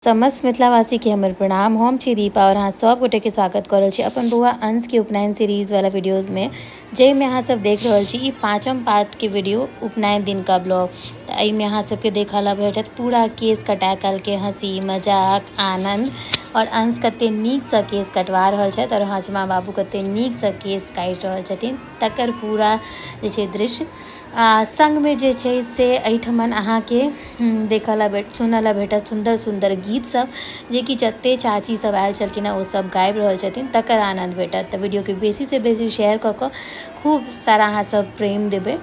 समस्त मिथिलावासीके हमर प्रणाम। हम छी दीपा और अहाँ सब गोटेके स्वागत कऽ रहल छी अपन बौआ अंशके उपनयन सीरीज वाला वीडियोजमे, जाहिमे अहाँ सब देख रहल छी ई पाँचम पार्टके वीडियो उपनयन दिनका ब्लॉग। तऽ एहिमे अहाँ सबके देखऽ लए भेटत पूरा केश कटाए कालके हँसी मजाक आनन्द, और अंश कते नीकसँ केश कटवा रहल छथि और हजमा बाबू कते नीकसँ केश काटि रहल छथिन तकर पूरा जे छै दृश्य। आ सङ्गमे जे छै से एहिठमन अहाँके देखऽ लए भेट सुनऽ लए भेटत सुन्दर सुन्दर गीत सब, जेकि जते चाची सब आयल छलखिन हँ ओ सब गाबि रहल छथिन तकर आनन्द भेटत। तऽ वीडियोके बेसीसँ बेसी शेयर कऽ कऽ खूब सारा अहाँ सब प्रेम देबै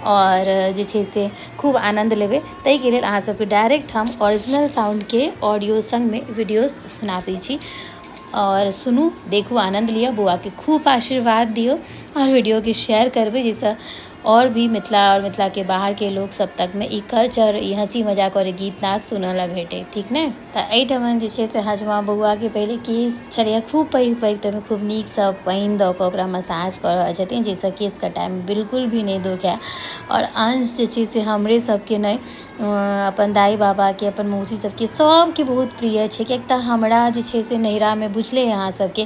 और जे छै से खूब आनन्द लेबै। ताहिके लेल अहाँ सबके डायरेक्ट हम ओरिजिनल साउंडके ऑडियो सङ्गमे वीडियो सुनाबै छी और सुनू देखू आनन्द लिअ, बौआके खूब आशीर्वाद दियौ और वीडियोके शेयर करबै जाहिसँ और भी मिथिला और मिथिला के बाहर के लोग सब तक में ई कल्चर ई हंसी मजाक और गीत नाच सुनऽ ला भेटे, ठीक ने। तऽ एहिठमन जे छै से हजमा बौआ के पहिले केश छलैया खूब पैघ पैघ, तऽ ओहिमे खूब नीकसँ पानि दऽ कऽ ओकरा मसाज कऽ रहल छथिन जाहिसँ केश कटाइमे बिल्कुल भी नहि दुखाय। आओर अंश जे छै से हमरे सबके नहि, अपन दाइ बाबाके अपन मौसी सबके सबके बहुत प्रिय छै, किएक तऽ हमरा जे छै से नैहरामे बुझले अइ अहाँ सबके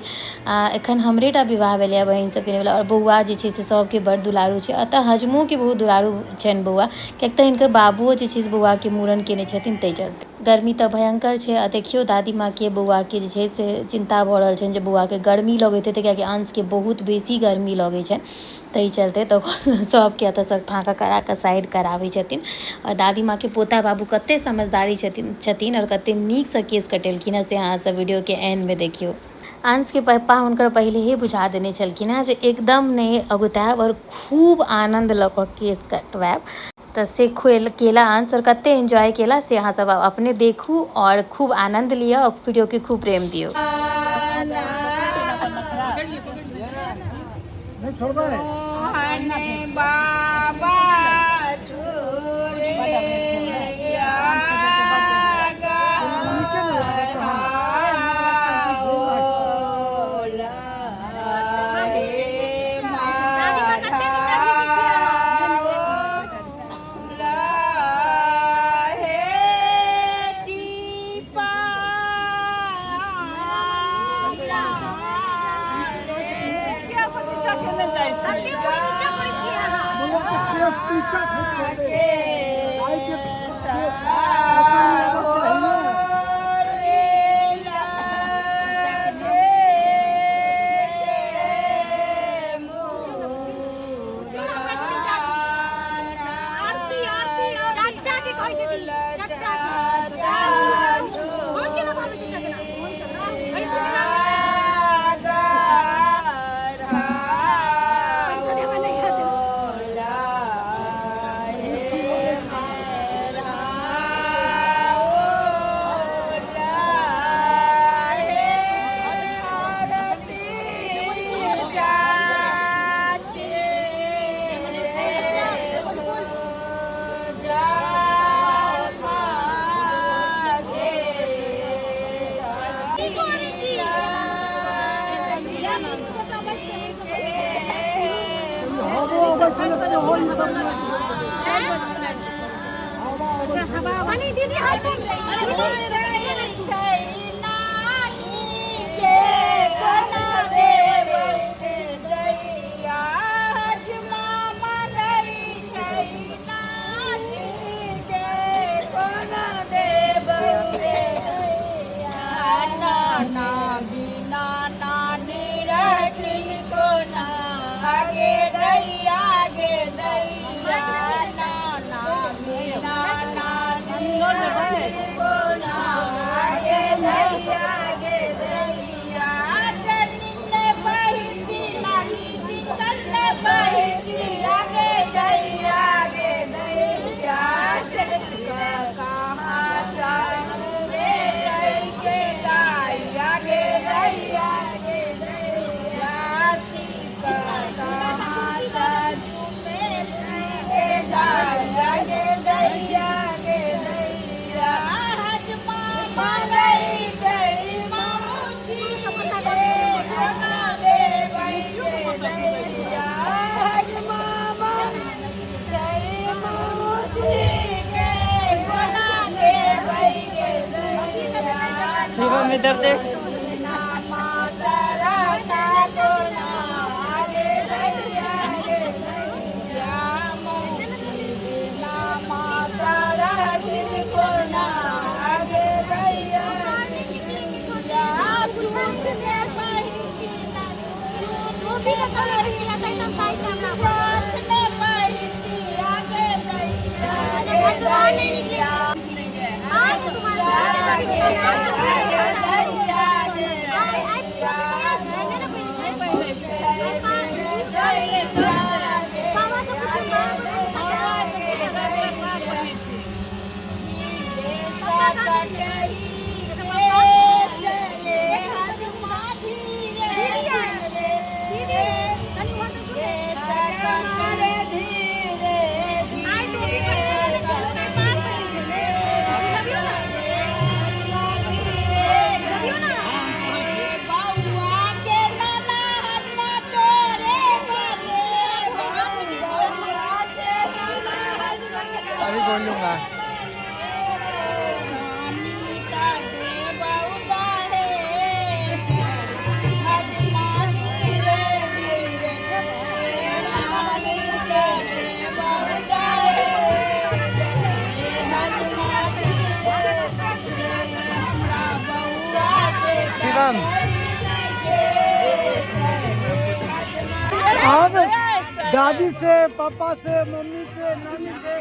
एखन हमरे टा विवाह भेलैए, बहिन सबके नहि भेलै। आओर बौआ जे छै से सबके बड़ दुलारू छै। एतऽ हजमोके बहुत दुलारू छनि बौआ, किएक तऽ हिनकर बाबुओ जे छै से बौआके मूड़न केने छथिन ताहि चलते। गर्मी तऽ भयङ्कर छै आ देखियौ दादी माँके बौआके जे छै से चिन्ता भऽ रहल छनि जे बौआके गर्मी लगैत हेतै, किएकि अंशके बहुत बेसी गर्मी लगै छनि ताहि चलते। तऽ सबके एतऽसँ फाँका करा कऽ साइड कराबै छथिन। आओर दादी माँके पोता बाबू कते समझदारी छथिन आओर कते नीकसँ केश कटेलखिन हँ से अहाँ सब वीडियोके एंडमे देखियौ। अंशके पप्पा हुनकर पहिलेहे बुझा देने छलखिन हँ जे एकदम नहि अगुतायब और खूब आनन्द लऽ कऽ केश कटवायब। तऽ से खुएल केला अंश और कते एन्जॉय केला से अहाँ सब अपने देखू और खूब आनन्द लिअ और वीडियोके खूब प्रेम दियौ। बाबा शिवम इधर देख। अभी बोलूंगा। शिवम अब दादी से, पापा से, मम्मी से, नानी से।